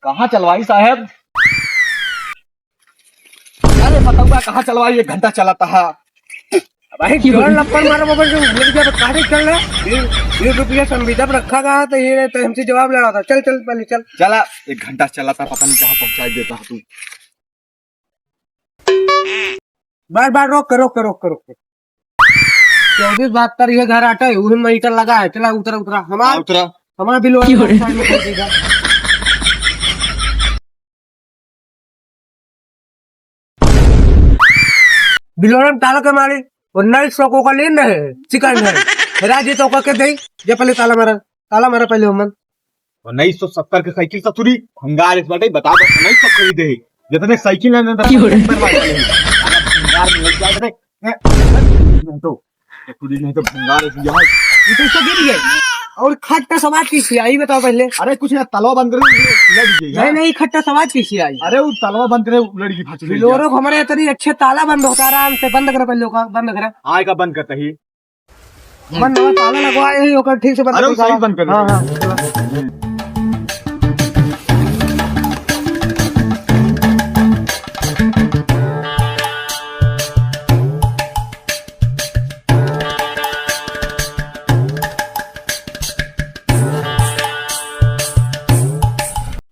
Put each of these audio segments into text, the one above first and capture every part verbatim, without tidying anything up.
कहाँ चलवाई साहेब? अरे बताऊंगा कहाँ चलवाई, एक घंटा चलाता है। भाई जोर लप्पर मारो बाबा, जो लग गया तो काटे चल रहा। बीस, बीस रुपया संविदा पर रखा गया तो ये तो हमसे जवाब लड़ा था। चल, चल, पहले चल। चला, एक घंटा चलाता, पता नहीं कहाँ पहुँचाई देता है तू। बार, बार रोक के, रोक के, रोक के, रोक के। चौबीस बहत्तर ये घर आटे, उही मीटर लगा है। चला, उतरा, उतरा। हमार, हाँ, उतरा। हमार बिलोरा क्यों रे? साइड में कर देगा। बिलोरा में ताला के मारे, उन्नीस सौ को का लेन है, चिकन है। राजी तो का के दे, जे पहले ताला मारा, ताला मारा पहले हमन। उन्नीस सौ सत्तर के साइकिल ससुरी, भंगार इस बाटे, बता दो, उन्नीस सौ खरीदे है। जितने साइकिल है ना, क्यों रे? सत्तर वाला नहीं। अगर भंगार में लग जाए रे, हैं? नहीं तो, ससुरी नहीं तो भंगार है, ये है। ये तो इससे गिर गए। और खट का सवाल किस लिए आई, बताओ पहले। अरे कुछ ना, तलवा बंद करो, ये लड़ गई है। नहीं, नहीं, खट का सवाल किस लिए आई। अरे वो तलवा बंद करे, लड़ गई, फांसी लड़ गई। लोरो को हमारे इतनी अच्छे ताला बंद होता, आराम से बंद करो पहले, का बंद करा। आय का बंद करता ही। बंद हुआ, ताला लगवा यही ओकर ठीक से बंद अरे, कर वो सही ताला। बंद कर हाँ, दे। हाँ।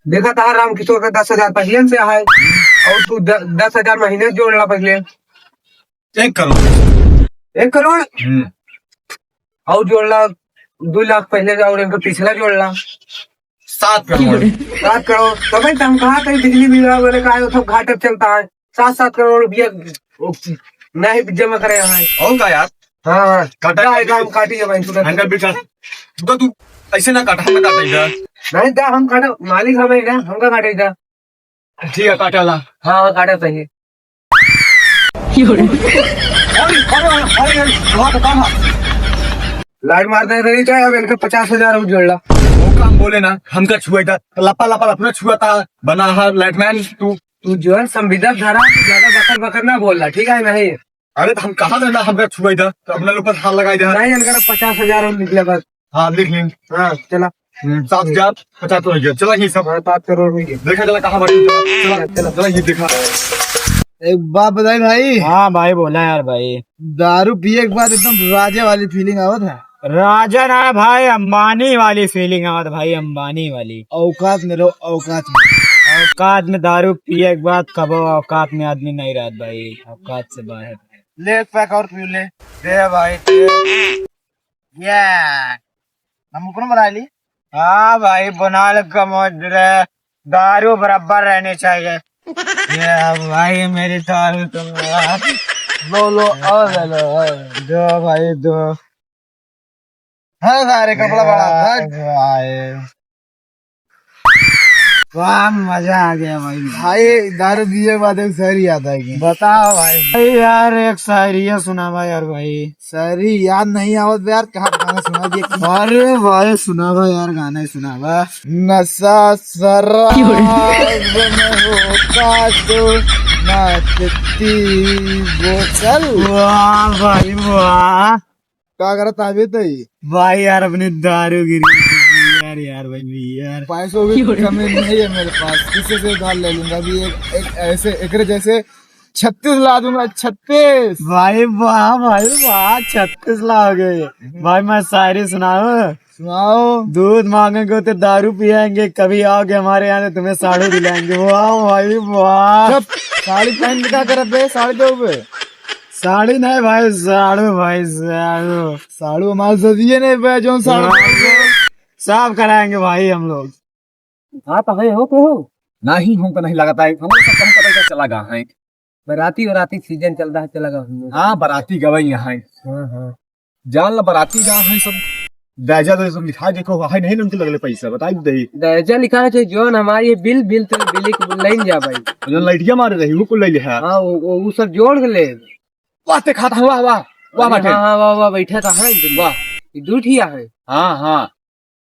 देखा था राम किशोर का दस हजार पहले से है और तू द-, दस हजार महीने जोड़ ला पहले। एक करोड़। एक करोड़? हम्म। और जोड़ ला, दो लाख पहले का और इनका पिछला जोड़ ला। सात करोड़। सात करोड़। तो भाई, हम कहा था बिजली विभाग वाले का है, वो सब घाटे पे चलता है। सात, सात करोड़ रुपया वो नहीं जमा करे हैं। और का यार? हाँ, हाँ। काटा काटा है, काम काटी है भाई, सुना। अंकल बेटा, तू तो, तू ऐसे ना काटा, हम काटा इधर। नहीं, दा, हम काटा, मालिक हम है ना, हमका काटे इधर। ठीक है, काटा ला। हाँ, हाँ, काटा सही। अरे, अरे, अरे, अरे, वहाँ पे काम है। लाइट मार दे रही क्या? अब इनका पचास हजार और जोड़ ला। वो काम बोले ना, हमका छुआ था, लपा लपा अपना छुआ था, बना है लाइटमैन तू। तू जो है संविदा धरा, तू ज्यादा बकर बकर ना बोल रहा, ठीक है नहीं? अरे तो हम कहाँ देना, हमका छुआ था, तो अपना ऊपर हाथ लगाई दे। नहीं, इनका ना पचास हजार और निकले बस। हाँ, लिख लें। हाँ, चला। हम्म, सात हजार पचास हो गया, चला ये सब। हाँ, सात करोड़ हो गया। देखा चला कहाँ बाटे, चला, चला, चला, चला, ये देखा। एक बात बताई भाई। हाँ भाई, बोला यार भाई। दारू पिए के बाद एकदम राजा वाली फीलिंग आवत है। राजा ना भाई, अंबानी वाली फीलिंग आवत भाई, अंबानी वाली। औकात में रहो, औकात में। औकात में दारू पिए के बाद कबो औकात में आदमी नहीं रहत भाई, औकात से बाहर। ले एक पैक और पी ले। दे भाई, दे। ये, हम ऊपर बना ली। हाँ भाई, बना ले कमोड रे, दारू बराबर रहनी चाहिए। ये भाई, मेरी दारू तुम लो, लो, और ले लो, और। दो भाई, दो। हाँ, सारे कपड़ा बड़ा, हाँ, भाई। वाह, मजा आ गया भाई। भाई, दारू पिए के बाद एक शायरी याद आ गई। बताओ भाई। अरे यार, एक शायरी है, सुनावा यार भाई। शायरी याद नहीं आवत बे यार, कहाँ गाना सुना दिया? अरे भाई, सुनावा यार, गाना ही सुनावा। नशा शराब में होता तो नाचती बोतल। वाह भाई, वाह। का करत हवे तई? भाई यार, अपनी दारू गिरी, बियर यार, भाई, बियर। पैसों की कमी नहीं है मेरे पास, किसी से उधार ले लूंगा अभी। एक, एक ऐसे, एकरे जैसे छत्तीस ला दूंगा, छत्तीस। भाई वाह, भाई वाह, छत्तीस ला हो गए। भाई, मैं शायरी सुनाऊं? सुनाओ। दूध मांगेंगे तो दारू पियाएंगे, कभी आओगे हमारे यहाँ तो तुम्हें साड़ू दिलाएंगे। वाह भाई वाह। चुप, साड़ी पहन के क्या करत बे? साड़ी दो बे। साड़ी नहीं भाई, साड़ू भाई, साड़ू। साड़ू हमारे सदिये नहीं बे, जो साड़ू हाँ। साफ कराएंगे भाई हम लोग। हाँ तो है हो तो हो। नहीं, हमको नहीं लगता है, हम लोग सब कहीं पता चला गा है। बराती, बराती सीजन चल रहा है, चला गा हम लोग। हाँ, बराती गवाई यहाँ है। हाँ, हाँ। जान ला बराती गा है सब। दहेजा दे सब लिखा देखो, है नहीं ना उनके लगले पैसा, बताई दे। दहेजा लिखा है, जो जोन हमारी ये बिल, बिल तो बिल एक लाइन जा भाई। जो लइटिया मारे रही, वो कुल ले लिया। हाँ, वो, वो, वो सब जोड़ के ले। वाह, ते खाता, वाह, वाह, वाह, अरे, बाटे। हाँ, हाँ, वाह, वाह, बैठा था, हाँ, एकदम। वाह। ये दू ठिया है। हाँ, हाँ।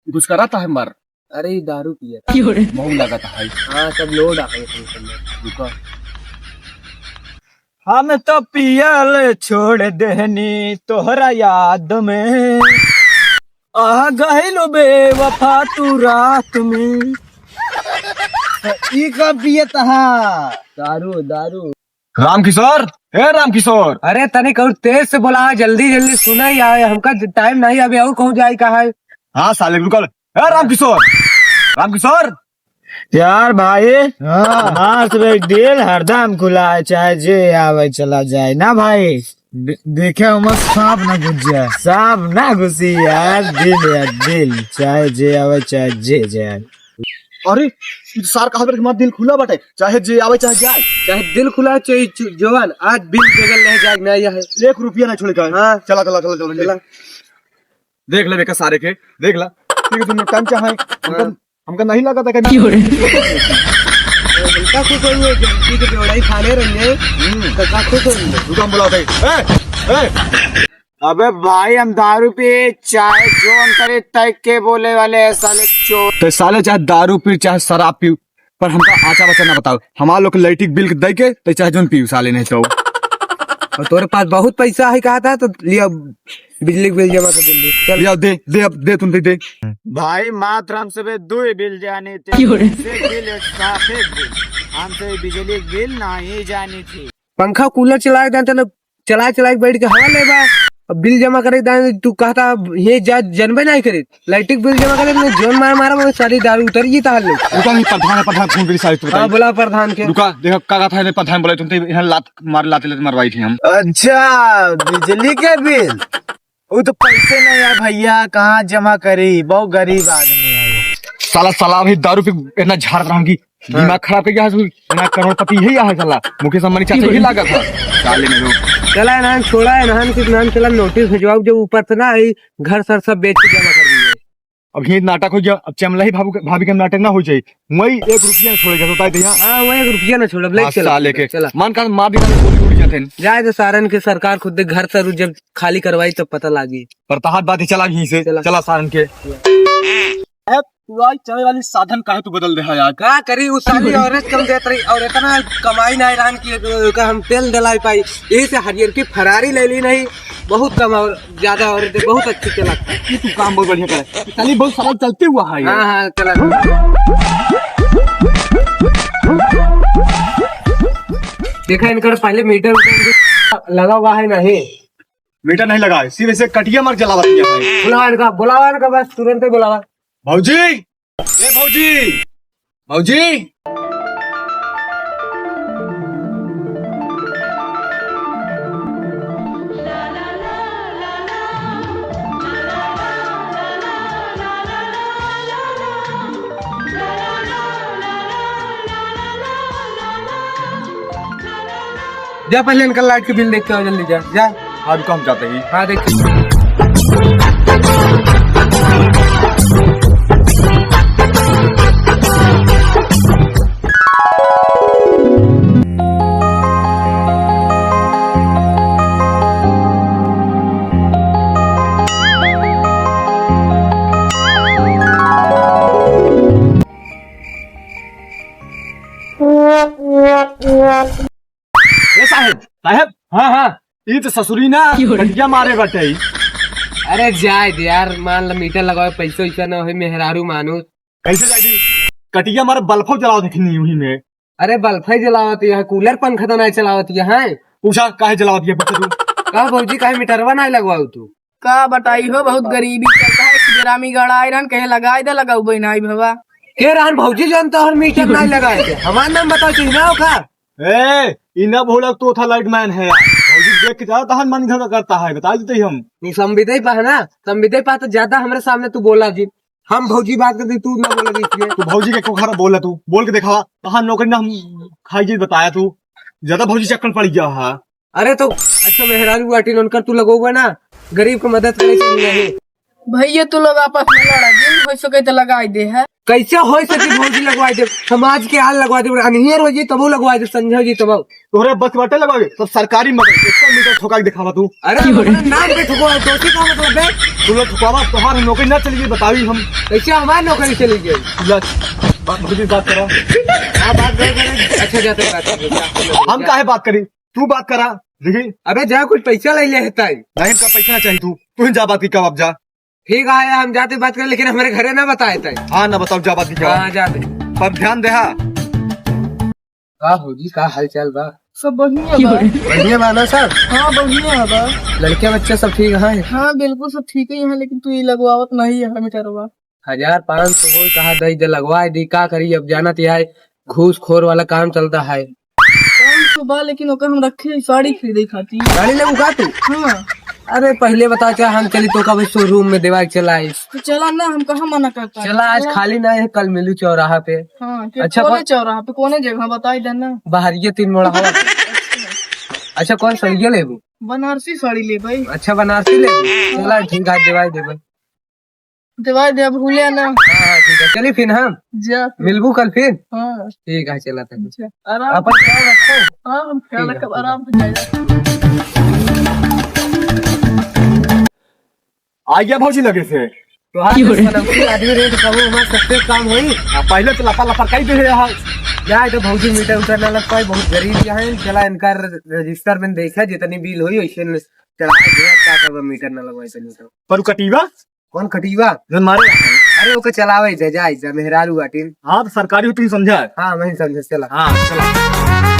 कुछ करत है मर। अरे, ये दारू पिया था। क्यों रे? महू लगत है। हाँ, सब लोड आ गए थे, सब लोग। रुका। हम तो पियल छोड़ देहनी तोहरा याद में, आ गइल बेवफा तू रात में। ई का पियत हा? दारू, दारू। रामकिशोर, ए रामकिशोर। अरे तनिक और तेज से बोला, जल्दी जल्दी सुनाई आए, हमका टाइम नहीं, अभी और कहूँ जाए का है। हाँ साले, रुकल। ए रामकिशोर, रामकिशोर। यार भाई, हाँ। हमार सब एक दिल हरदम खुला है, चाहे जे आवे चला जाए ना भाई। दे-, देखे ओमा सांप ना घुस जाए। सांप ना घुसी यार, दिल यार, दिल, चाहे जे आवे, चाहे जे जाए। अरे, ई सार कहा कि हमार दिल खुला बाटे, चाहे जे आवे, चाहे जाए। चाहे दिल खुला, चाहे चु-, जवान, आज बिल बगल ले जाए ना, यह है। एक रुपया ना छोड़े का। हाँ। चला, चला, चला, चला, चला। देख ले बेका सारे के, देख ला। ठीक है, तुम टाइम चाहे। हमका, हाँ। हमका नहीं लगा था कि हमका खुश हुए, जब पी के बेवड़ाई खा ले रही है, हम्म। तो का खुश होंगे? रुका, हम बुलाते हैं। ए, ए। अबे भाई, हम दारू पी, चाहे जो हम करे, तय के बोले वाले हैं साले चोर। तो साले चाहे दारू पी, चाहे शराब पी, पर हमका आचा बचा ना बताओ। हमार लोग के लाइट के बिल दे के, तो चाहे जोन पीऊ साले नहीं तो। और तोरे पास बहुत पैसा है कहा था, तो लिया बिजली के बिल जमा कर दे। चल। लिया, दे, दे, अब दे, तुम दे, दे। भाई, मात्र हमसे बे दो ही बिल जानी थी। क्यों रे? से बिल एक साफे बिल। हमसे बिजली के बिल नहीं जानी थी। पंखा कूलर चलाए देते ना, चलाए चलाए बैठ के हवा लेबा। अब बिल जमा करे दाए, तू कहता ये जा जनबे नहीं करे। लाइट के बिल जमा करे, तो जोन मार मारा, वो सारी दारू उतर जीता हल्लो। रुका नहीं, प्रधान, प्रधान फोन करी सारी तो हाँ, बताई। बोला प्रधान के। रुका, देखो का कहता है प्रधान, बोले तुम तो यहाँ लात मार, लाते लेते मरवाई थी हम। अच्छा, बिजली के बिल? वो तो पैसे नहीं है भैया, कहाँ जमा करी, बहुत गरीब आदमी है। साला, साला अभी दारू पे इतना झाड़ रहा हूँ कि हाँ। दिमाग खराब कर गया है, ना करोड़पति यही है साला, मुकेश अंबानी चाचा यही लागत है। साले में लोग। चला इन्हान छोड़ा, इन्हान के नाम चला नोटिस भिजवाओ, जब ऊपर से ना आई, घर सर सब बेच के जमा कर दिए। अब ये नाटक हो गया, अब चमलही भाभी के, भाभी के नाटक ना हो जाए, वही एक रुपया ना छोड़ेगा, तो ताई हाँ, वही एक रुपया ना छोड़ब, ले हाँ, चला, साले के। चला। मन का मार दिया, गोली उड़ जाते हैं। जाए तो सारन के सरकार खुद दे घर सर जब खाली करवाई तब पता लागी। पर तहार बात ही चला यहीं से, चला। चला सारन के। तू आज चले वाली साधन काहे तू बदल दे है यार? का करी, उ साली औरत कम देत रही और इतना कमाई ना रहन कि ओकर हम तेल दिलाई पाई। यही से हरियर की फरारी ले ली नहीं, बहुत कम और ज्यादा औरत है, बहुत अच्छी चला। ये तू काम बहुत बढ़िया करे। साली बहुत सरल चलते हुआ है ये। हाँ, हाँ, चला। देखा इनकर पहले मीटर उटर लगा हुआ है नहीं? मीटर नहीं लगा है, सिर्फ ऐसे कटिया मार जलावत है। बुलावा इनका, बुलावा इनका, बस तुरंत ही बुलावा। भौजी, ए भौजी, भौजी। जा पहले इनका लाइट के बिल देख के आओ, जल्दी जा, जा। हाँ, रुको, हम जाते हैं। हाँ, देख। ए साहेब, साहेब। हाँ, हाँ। ई तो ससुरी ना, क्यों रे? कटिया मारे बटे। अरे जाए दे यार, मान ल मीटर लगावे, पैसा वैसा ना होई, मेहरारू मानुस। कैसे जाए दी? कटिया मारे बल्फो जलावत देखनी वही में। अरे बल्फे जलावत यहाँ, कूलर पंखा तो नहीं चलावत यहाँ। पूछा काहे जलावत ये, पूछा तू। का भौजी, काहे मीटरवा नहीं लगवाऊ तू? का बताई हो, बहुत गरीबी चलता है। एक बेरामी गड़ा आए रहन, कहे लगाए दे, लगाऊ बे नाई भवा। के रहन भौजी, जौन तोहर मीटर नाई लगाए दे? हमार नाम बताओ, चिन्हना हो का? ए, ई ना भोलक तो था लाइट मैन है। भौजी देख के ज्यादा तहन मन घर का करता है, बता देते ही हम। नहीं, संविदे पा है ना, संविदे पा तो ज्यादा हमारे सामने तू बोला जी। हम भौजी बात करते, तू ना बोला जी इसलिए। तू भौजी के को खराब बोला, तू बोल के दिखावा। तहार नौकरी ना हम खाई जी बताया तू। ज्यादा भौजी चक्कर पड़ गया है। अरे तो अच्छा मेहरारू बाटिन उनकर तू लगोबे ना, गरीब के मदद करे के लिए। भैया तू लोग आपस में लड़ा, जिन हो सके तो लगाई दे है। कैसे हो सके भौजी लगवाई दे? समाज के हाल लगवा दे, अनहियर हो जी तबो लगवा दे, संझा जी तबो। तोहरे बस बाटे लगावे, सब सरकारी मदद, एक सौ मीटर ठोका के दिखावा तू। अरे अपने नाम पे ठोको, तो उसी का मतलब है। तू लोग ठोकावा, तोहार नौकरी ना चली गई, बतावी हम। कैसे हमार नौकरी चली गई? ला, बात, भौजी बात करा। हाँ, बात कर, कर। अच्छा जाते बात कर, जा, हम जा। काहे बात करी? तू बात करा, देखी। अबे जा, कुछ पैसा ले ले है ताई। नहीं, इनका पैसा ना चाहिए तू, तू ही जा बात की कबाब जा। ठीक है, हम जाते बात कर, लेकिन हमारे घरे ना बताए ताई। हाँ, ना बताओ, जा बात की कबाब। हाँ, जाते। पर ध्यान दे, हाँ। का भौजी, का हाल चाल बा? सब बढ़िया बा। बढ़िया बा ना सब? हाँ, बढ़िया बा। लड़के बच्चे सब ठीक हैं? हाँ, बिल्कुल सब ठीक ही हैं, लेकिन तू ई लगवावत नहीं है मीटरवा। हजार पाँच सौ होई, कहा दई दे, लगवाए दी, का करी, अब जानत ही है, घूसखोर वाला काम चलता है। पाँच सौ बा, लेकिन ओकर हम रखे ही साड़ी खरीदे खातिर। साड़ी लेबू का तू? हाँ। अरे पहिले बता, चाहे हम चली तो कब शोरूम में देवा के चला आई। तो चला ना, हम कहाँ मना करता है? चला, आज चला। खाली ना है, कल मिलू चौराहा पे। हाँ, के अच्छा, कोने पर चौराहा पे, कोने जगह बताई देना। बहरिया तीन मोड़ा हवा। अच्छा, कौन साड़िया लेबू? बनारसी साड़ी लेबै। अच्छा, बनारसी लेबू? चला, ठीक है, देवाई देबै। देवाई दे, भूले ना। हाँ, हाँ, ठीक है, चली फिर हम। जा। मिलबू कल फिर? हाँ। ठीक है, चला तब। अच्छा, आराम अपन ख्याल रखो। हाँ, हम ख्याल ठीक है, रखब, ठीक है। आराम से जाइए। आ गया भौजी लगे से। तो आज की हो रही? सनमती आदमी रेट कबो हमार सबसे काम होई। आ, पहले तो लपा लपा कई दे रहा। जाए तो भौजी मीटर उटर ना लग पाए, बहुत गरीब यहाँ है। चला इनका रजिस्टर में देखा, जितनी बिल होई वैसे न चला दे, का करबा मीटर ना लगवाए तनी तो। पर कटीवा? कौन कटीवा? जो मारे रहा है। अरे ओके चलावे जा, जाए जा, मेहरारू बाटिन। हाँ, तो सरकारी हो, तू ही समझा। हाँ, मैं ही समझे, चला। हाँ, चला।